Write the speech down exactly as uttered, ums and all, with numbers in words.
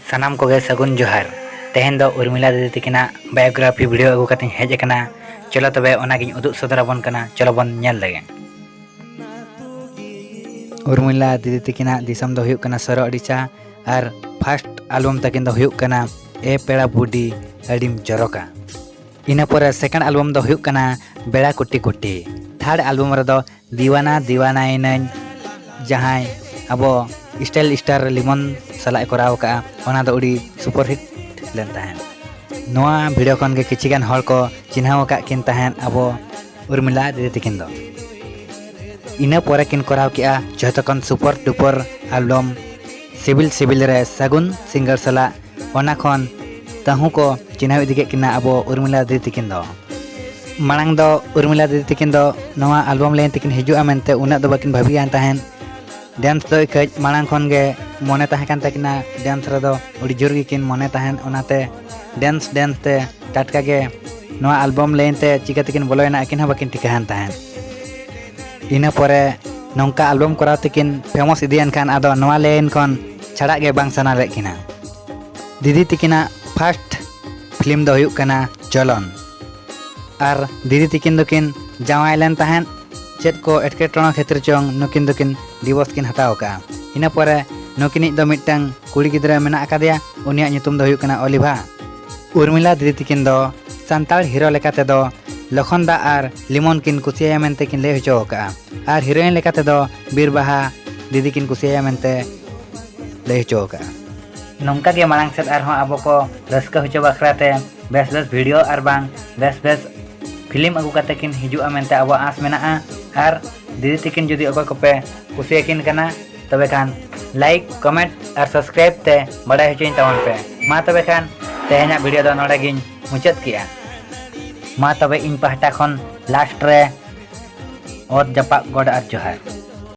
ᱥᱟᱱᱟᱢ ᱠᱚᱜᱮ ᱥᱟᱹᱜᱩᱱ ᱡᱚᱦᱟᱨ᱾ ᱛᱮᱦᱮᱧ ᱫᱚ ᱩᱨᱢᱤᱞᱟ ᱫᱤᱫᱤ ᱛᱟᱹᱠᱤᱱᱟᱜ biography video ᱟᱹᱜᱩ ᱠᱟᱛᱮᱧ ᱦᱮᱡ ᱟᱠᱟᱱᱟ᱾ ᱪᱚᱞᱚ ᱛᱚᱵᱮ ᱚᱱᱟᱜᱤᱧ ᱩᱫᱩᱜ ᱥᱚᱫᱚᱨ ᱟᱵᱚᱱ ᱠᱟᱱᱟ, ᱪᱚᱞᱚ ᱵᱚᱱ ᱧᱮᱞ ᱞᱮᱜᱮ᱾ ᱩᱨᱢᱤᱞᱟ ᱫᱤᱫᱤ ᱛᱟᱹᱠᱤᱱᱟᱜ ᱫᱤᱥᱚᱢ ᱫᱚ ᱦᱩᱭᱩᱜ ᱠᱟᱱᱟ ᱥᱚᱨᱚᱜᱰᱤᱪᱟ ᱟᱨ first album ᱛᱟᱹᱠᱤᱱ ᱫᱚ ᱦᱩᱭᱩᱜ ᱠᱟᱱᱟ ᱮ ᱯᱮᱲᱟ ᱵᱩᱰᱤ ᱟᱹᱰᱤᱢ ᱡᱚᱨᱚᱠᱟ᱾ ᱤᱱᱟᱹ ᱯᱚᱨᱮ second album ᱫᱚ ᱦᱩᱭᱩᱜ ᱠᱟᱱᱟ ᱵᱮᱲᱟ ᱠᱩᱴᱤ ᱠᱩᱴᱤ᱾ Third album ᱨᱮᱫᱚ ᱫᱤᱣᱟᱱᱟ ᱫᱤᱣᱟᱱᱟᱭᱮᱱᱟᱹᱧ, ᱡᱟᱦᱟᱸᱭ ᱟᱵᱚ style star ᱞᱤᱢᱚᱱ ᱥᱟᱞᱟᱜ ᱮ ᱠᱚᱨᱟᱣ ᱟᱠᱟᱫᱼᱟ, ᱚᱱᱟ ᱫᱚ ᱟᱹᱰᱤ superhit ᱞᱮᱱ ᱛᱟᱦᱮᱸᱫ᱾ ᱱᱚᱣᱟ video ᱠᱷᱚᱱ ᱜᱮ ᱠᱤᱪᱷᱤ ᱜᱟᱱ ᱦᱚᱲ ᱠᱚ ᱪᱤᱱᱦᱟᱹᱣ ᱟᱠᱟᱫ ᱠᱤᱱ ᱛᱟᱦᱮᱸᱫ ᱟᱵᱚ ᱩᱨᱢᱤᱞᱟ ᱫᱤᱫᱤ ᱛᱟᱹᱠᱤᱱ ᱫᱚ᱾ ᱤᱱᱟᱹ ᱯᱚᱨᱮ ᱠᱤᱱ ᱠᱚᱨᱟᱣ ᱠᱮᱫᱼᱟ ᱡᱷᱚᱛᱚ ᱠᱷᱚᱱ super duper album ᱥᱤᱵᱤᱞ ᱥᱤᱵᱤᱞ ᱨᱮ ᱥᱟᱹᱜᱩᱱ ᱥᱤᱝᱜᱟᱨ ᱥᱟᱞᱟᱜ᱾ ᱚᱱᱟ ᱠᱷᱚᱱ ᱛᱟᱹᱦᱩ ᱠᱚ ᱪᱤᱱᱦᱟᱹᱣ ᱤᱫᱤ ᱠᱮᱫ ᱠᱤᱱᱟ ᱟᱵᱚ ᱩᱨᱢᱤᱞᱟ ᱫᱤᱫᱤ ᱛᱟᱹᱠᱤᱱ ᱫᱚ᱾ ᱢᱟᱲᱟᱝ ᱫᱚ ᱩᱨᱢᱤᱞᱟ ᱫᱤᱫᱤ ᱛᱟᱹᱠᱤᱱ ᱫᱚ ᱱᱚᱣᱟ album line ᱛᱮᱠᱤᱱ ᱦᱤᱡᱩᱜᱼᱟ ᱢᱮᱱᱛᱮ ᱩᱱᱟᱹᱜ ᱫᱚ ᱵᱟᱹᱠᱤᱱ ᱵᱷᱟᱹᱵᱤᱭᱟᱱ ᱛᱟᱦᱮᱸᱫ᱾ Dance ᱫᱚ ᱠᱟᱹᱡ ᱢᱟᱲᱟᱝ ᱠᱷᱚᱱ ᱜᱮ ᱢᱚᱱᱮ ᱛᱟᱦᱮᱸ ᱠᱟᱱ ᱛᱟᱹᱠᱤᱱᱟ, dance ᱨᱮᱫᱚ ᱟᱹᱰᱤ ᱡᱳᱨ ᱜᱮᱠᱤᱱ ᱢᱚᱱᱮ ᱛᱟᱦᱮᱸᱫ᱾ ᱚᱱᱟᱛᱮ dance dance ᱛᱮ ᱴᱟᱴᱠᱟ ᱜᱮ ᱱᱚᱣᱟ album line ᱛᱮ ᱪᱤᱠᱟᱹ ᱛᱮᱠᱤᱱ ᱵᱚᱞᱚᱭᱮᱱᱟ, ᱟᱹᱠᱤᱱ ᱦᱚᱸ ᱵᱟᱹᱠᱤᱱ ᱴᱷᱤᱠᱟᱹᱦᱟᱱ ᱛᱟᱦᱮᱸᱫ᱾ ᱤᱱᱟᱹ ᱯᱚᱨᱮ ᱱᱚᱝᱠᱟ album ᱠᱚᱨᱟᱣ ᱛᱮᱠᱤᱱ famous ᱤᱫᱤᱭᱮᱱ ᱠᱷᱟᱱ ᱟᱫᱚ ᱱᱚᱣᱟ line ᱠᱷᱚᱱ ᱪᱷᱟᱲᱟᱜ ᱜᱮ ᱵᱟᱝ ᱥᱟᱱᱟ ᱞᱮᱫ ᱠᱤᱱᱟ᱾ ᱫᱤᱫᱤ ᱛᱤᱠᱤᱱᱟᱜ first film ᱫᱚ ᱦᱩᱭᱩᱜ ᱠᱟᱱᱟ ᱪᱚᱞᱚᱱ᱾ ᱟᱨ ᱫᱤᱫᱤ ᱛᱤᱠᱤᱱ ᱫᱚᱠᱤᱱ ᱡᱟᱶᱟᱭ ᱞᱮᱱ ᱛᱟᱦᱮᱸᱫ᱾ ᱪᱮᱫ ᱠᱚ ᱮᱴᱠᱮᱴᱚᱬᱮ ᱠᱷᱟᱹᱛᱤᱨ ᱪᱚᱝ ᱱᱩᱠᱤᱱ ᱫᱚᱠᱤᱱ divorce ᱠᱤᱱ ᱦᱟᱛᱟᱣ ᱟᱠᱟᱫᱼᱟ᱾ ᱤᱱᱟᱹ ᱯᱚᱨᱮ ᱱᱩᱠᱤᱱᱤᱡ ᱫᱚ ᱢᱤᱫᱴᱟᱝ ᱠᱩᱲᱤ ᱜᱤᱫᱽᱨᱟᱹ ᱢᱮᱱᱟᱜ ᱟᱠᱟᱫᱮᱭᱟ, ᱩᱱᱤᱭᱟᱜ ᱧᱩᱛᱩᱢ ᱫᱚ ᱦᱩᱭᱩᱜ ᱠᱟᱱᱟ ᱚᱞᱤᱵᱷᱟ᱾ ᱩᱨᱢᱤᱞᱟ ᱫᱤᱫᱤ ᱛᱤᱠᱤᱱ ᱫᱚ ᱥᱟᱱᱛᱟᱲ hero ᱞᱮᱠᱟ ᱛᱮᱫᱚ ᱞᱚᱠᱷᱚᱱ ᱫᱟ ᱟᱨ ᱞᱤᱢᱚᱱ ᱠᱤᱱ ᱠᱩᱥᱤᱭᱟᱭᱟ ᱢᱮᱱᱛᱮ ᱠᱤᱱ ᱞᱟᱹᱭ ᱦᱚᱪᱚ ᱟᱠᱟᱫᱼᱟ, ᱟᱨ heroine ᱞᱮᱠᱟ ᱛᱮᱫᱚ ᱵᱤᱨ ᱵᱟᱦᱟ ᱫᱤᱫᱤ ᱠᱤᱱ ᱠᱩᱥᱤᱭᱟᱭᱟ ᱢᱮᱱᱛᱮ ᱞᱟᱹᱭ ᱦᱚᱪᱚ ᱟᱠᱟᱫᱼᱟ᱾ ᱱᱚᱝᱠᱟ ᱜᱮ ᱢᱟᱲᱟᱝ ᱥᱮᱫ ᱟᱨᱦᱚᱸ ᱟᱵᱚ ᱠᱚ ᱨᱟᱹᱥᱠᱟᱹ ᱦᱚᱪᱚ ᱵᱟᱠᱷᱨᱟ ᱛᱮ ᱵᱮᱥ ᱵᱮᱥ video ᱟᱨ ᱵᱟᱝ ᱵᱮᱥ ᱵᱮᱥ film ᱟᱹᱜᱩ ᱠᱟᱛᱮ ᱠᱤᱱ ᱦᱤᱡᱩᱜᱼᱟ ᱢᱮᱱᱛᱮ ᱟᱵᱚᱣᱟᱜ ᱟᱸᱥ ᱢᱮᱱᱟᱜᱼᱟ᱾ ᱟᱨ ᱫᱤᱫᱤ ᱛᱤᱠᱤᱱ ᱡᱩᱫᱤ ᱚᱠᱚᱭ ᱠᱚᱯᱮ ᱠᱩᱥᱤᱭᱟᱠᱤᱱ ᱠᱟᱱᱟ, ᱛᱚᱵᱮ ᱠᱷᱟᱱ like, comment ᱟᱨ subscribe ᱛᱮ ᱵᱟᱲᱟᱭ ᱦᱚᱪᱚᱧ ᱛᱟᱵᱚᱱ ᱯᱮ᱾ ᱢᱟ ᱛᱚᱵᱮ ᱠᱷᱟᱱ ᱛᱮᱦᱮᱧᱟᱜ video ᱫᱚ ᱱᱚᱰᱮ ᱜᱤᱧ ᱢᱩᱪᱟᱹᱫ ᱠᱮᱜᱼᱟ᱾ ᱢᱟ ᱛᱚᱵᱮ ᱤᱧ ᱯᱟᱦᱴᱟ ᱠᱷᱚᱱ last ᱨᱮ ᱚᱛ ᱡᱟᱯᱟᱜ ᱜᱚᱰ ᱟᱨ ᱡᱚᱦᱟᱨ᱾